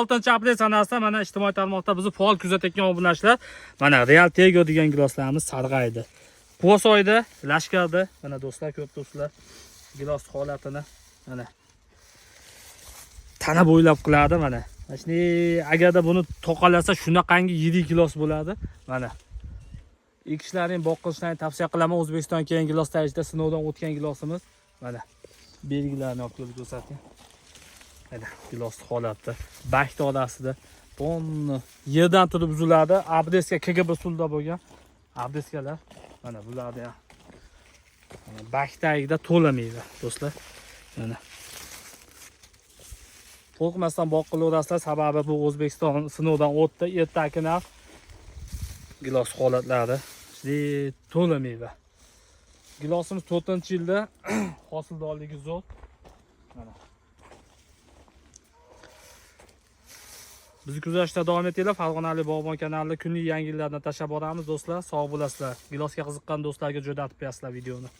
6 aprel sanasida mana ijtimoiy tarmoqda bizni faol kuzatayotgan obunachilar mana Real Tego degan giloslarimiz sarg'aydi. Quvasoyda, Lashkarda mana do'stlar ko'rib turibsizlar gilos holatini mana tana bo'ylab qiladi mana. Mana shunday agarda buni to'qalasa shunaqangi yirik gilos bo'ladi. Mana ekishlaring, boqilishlarini tavsiya qilaman. O'zbekiston keyin gilos tayyorlashda sinovdan o'tgan gilosimiz. Mana belgilarini olib kelib ko'rsating. Mana gilos holatda, bakta orasida tonna yerdan turib uziladi. Обрезка KGB usulida bo'lgan обрезка lar. Mana bularni ham mana bak tagida to'la meva do'stlar. Mana qo'rqmasdan boqilaverasizlar, sababi bu O'zbekiston sinovdan o'tdi. Ertaki narx gilos holatlari juda to'la meva. Gilosimiz 4-yilda hosildorligi zo'r. Mana. Bizni kuzatishda davom etinglar. Farg'onalik bog'bon kanalida kunlik yangiliklarni tashlab boramiz do'stlar. Sog' bo'lasizlar. Gilosga qiziqqan do'stlarga jo'natib qo'yasizlar videoni.